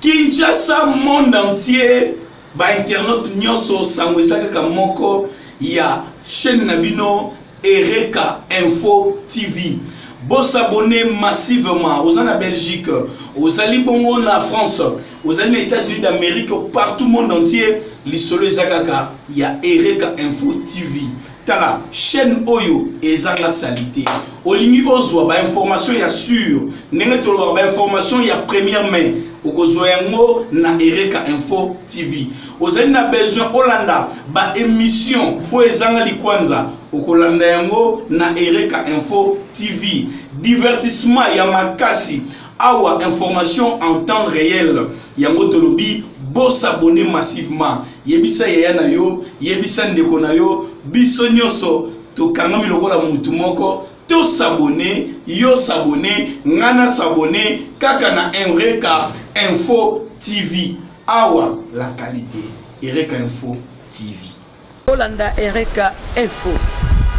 Kinshasa monde entier ba internautes nyonso sango eza kaka moko ya chaîne na bino Ereka Info TV. Bo s'abonner massivement oza na Belgique, ozali bongo na France, ozali na États-Unis d'Amérique, partout monde entier lisolo eza kaka ya Ereka Info TV. Tala chaîne oyo ezanga salite. Olingi ozwa ba information ya sur ndenge tolobaka ba information ya première main okozwa yango na Ereka Info TV. Ozali na besoin olanda ba émission oyo ezanga likwanza okolanda yango na Ereka Info TV. Divertissement ya makasi awa information en temps réel yango tolobi bo s'abonner massivement yebisa yaya na yo yebisa ndeko na yo biso nyonso tokangami lokola mutu moko to s'abonner yo s'abonner nga na s'abonner kaka na Eureka Info TV awa la qualité Eureka Info TV Olanda Eureka Info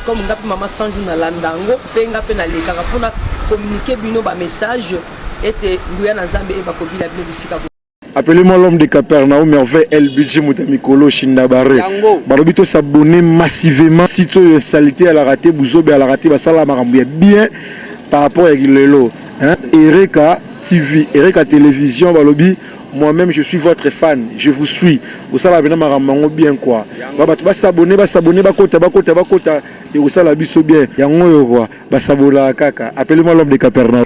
comme nga mpe mama Sanju nalanda yango mpe nga mpe nalekaka mpona communiquer bino ba message ete nguya na Nzambe eyeba kobila bino bisika. Appelez-moi l'homme de Capernaum, merveille El Budget Moutamikolo, Shindabare. Balobi to s'abonner massivement. Site oyo salité à la raté, buzobe à la raté, basala makambo ya bien par rapport à lelo. Hein? Ereka TV, Ereka Télévision, balobi moi-même je suis votre fan, je vous suis. Osala bena makambo yango bien quoi. Ba bato ba s'abonner, ba s'abonner, ba kota, ba kota, ba kota et osala biso bien. Yango oyo quoi, ba s'abonner kaka. Appelez-moi l'homme de Capernaum.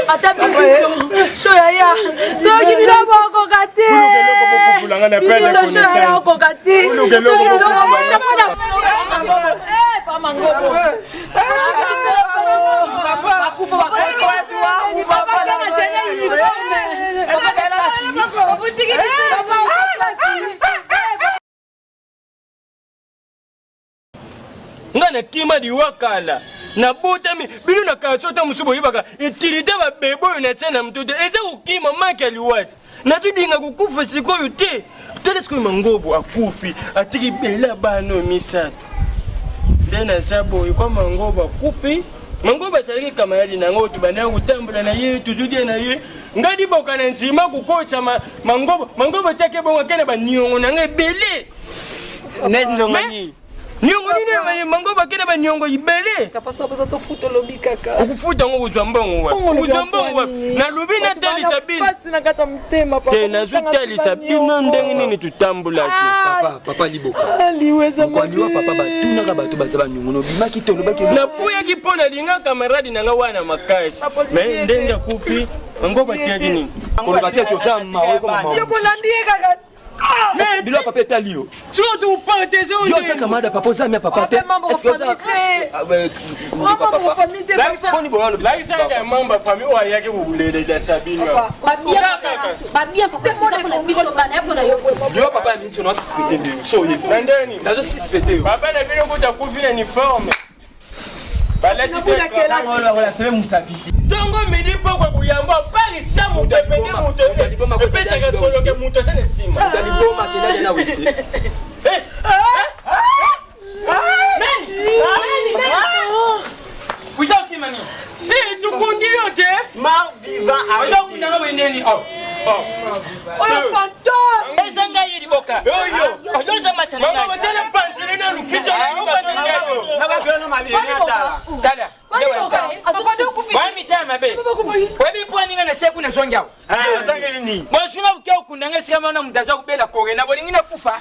Ata bino sho yaya soki bino bokoka te bino sho yaya okoka te soki bino bokoka Nga nakima liwa kala nabotami bino na quartier ata mosusu boyebaka utilité babebe oyo natia na moto te eza kokima maki ya liwa ti nazodinga kokufa sikoyo te tala sikoyo mangobo akufi atiki bela bana oyo misato nde naza boye kwa mangobo akufi mangobo azalaki kamaradi na yango tobandaki kotambola na ye tozodia na ye ngai liboka na nzima kokotisa mangobo mangobo atiaki bongo ake na baniongo na ngai ebele niongo nini yangani mango bakende baniongo ibele okofuta yango kozwa mbongo wapi kozwa mbongo wapi nalobi natalisa bino te nazotalisa bino ndenge nini totambolaki ah, papa liboka ah, liwa papa batunaka bato baza baniongo nobimaki te olobaki nabuyaki mpo nalinga kamaradi na nga wana makasi me ndenge akufi yango batiaki nini koloba te toza mawa Mais biloko papa etali yo. Siko tu partager yo oza camarade papa oza mia papa te. Est-ce que oza Boni boyo lobi. Lakisa ka membre famille oyo ayaki kolelela Sabine. Babia papa pona biso bana ya pona yo. Yo papa ya minso na suspecte nde yo. So oyebi. Na ndeni. Nazo suspecte yo. Papa na bino kuta kufi na uniforme. Tongo midi pokwa koyamba palisa moto epenge moto epesaka soloke moto aza na nsima tukundi yo te ozakundanga boye ndeni oyo fantome eza ngai ye liboka oyo oyoza masa na ngai batele panzele na lukito tala bamitaa mabe. Oyebi mpo aninga na seku na zongi awa. Azangeli nini? Bonjour, na bukia okunda nga esika mana moto aza kobela corona, bolingi nakufa.